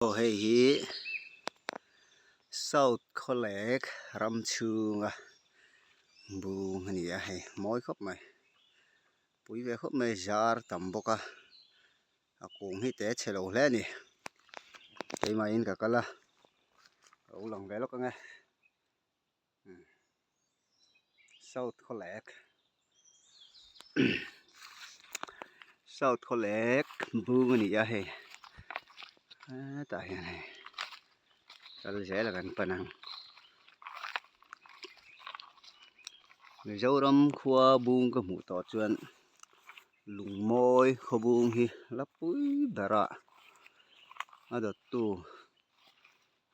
Aw hei hi South Khawlek ram chhunga bung a ni a hei mawi khawp mai pui ve khawp mai zar tam bawk a a kung hi te chhe lo hle a ni keimahin ka kal a ka lo lang ve lawk ang e. South Khawlek South Khawlek bung a ni a hei hetah hian hei kal zel a kan pan ang Mizoram khua bung ka hmuh tawh chuan lungmawi khaw bung hi la pui ber a a dawttu.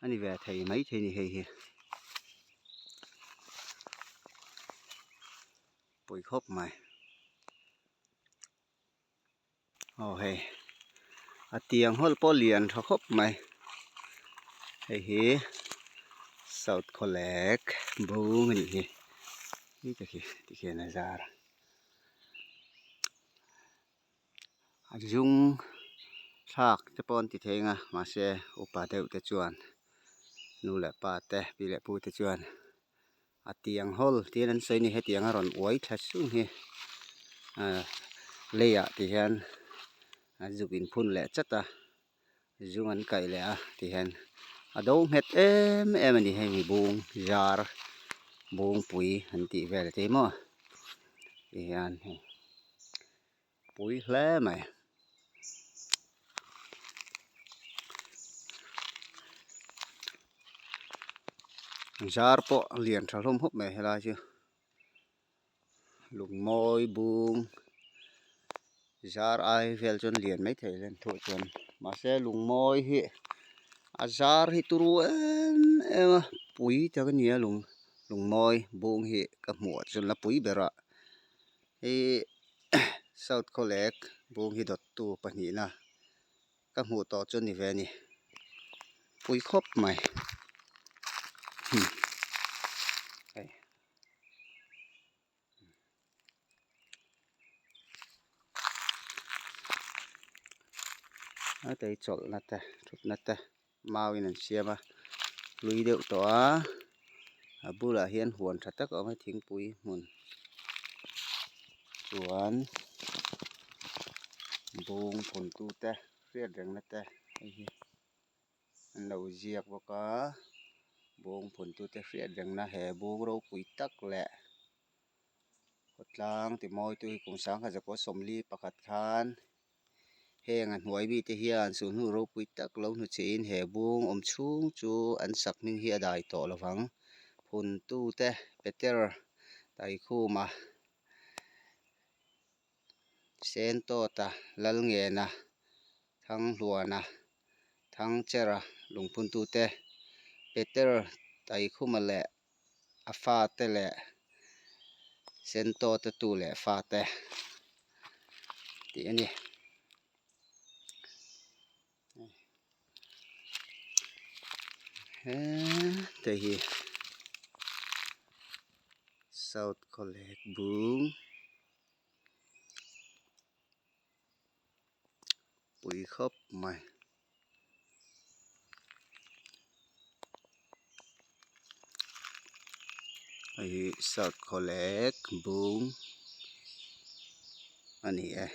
A ni ve thei mai thei a ni hei hi pawi khawp mai aw hei a tiang hawl pawh lian tha khawp mai hei hi south khawlek bung a nih hi hi te khi tikhian a zar a a zung thlak te pawh an ti thei ang a mahse upa deuh te chuan nu leh pa te pi leh pu te chuan a tiang hawl tiin an sawi a ni hetiang a rawn uai thla sung hi ahh leiah ti hian an zuk inphun leh chat a zung an kaih leh a ti hian a do nghet em em a ni hei bung zar bungpui an tih vel te hi maw ti hian hei pui hle mai. Zar pawh a lian tha hlawm khawp mai helai chu lungmawi bung zar ai vel chuan lian maithei len thuah chuan mahse lungmawi hi a zar hi turu em em a pui tak a ni a lung lungmawi bung hi ka hmuh ah chuan la pui ber a. Hei South Khawlek bung hi dawttu pahnihna ka hmuh tawh chu a ni ve a ni pui khawp mai hei a tei chawlhna te thutna te mau in an siam a hlui deuh tawh a a bulah hian huan tha tak a awm a thingpui hmun chuan bawng phun tu te hriat reng na te hei hi an lo ziak bawk a bawng phun tu te hriat reng na he bawng ropui tak leh khawtlang ti mawi tu hi kum sangkhat zakua sawmli pakhat khan. Heng a hnuai mite hian sulhnu ropui tak lo hnuchhihin he bung awm chhung chu an sak hming hi a dai tawh lo vang. Phuntute Peter Taikhuma, Sentawta, Lalngena, Thanghluana, Thangchera lungphuntute Peter Taikhuma leh a fate leh sentaw te tu leh fate tih a ni. Hete hi South Khawlek bung pui khawp mai. Hei hi South Khawlek bung a ni e.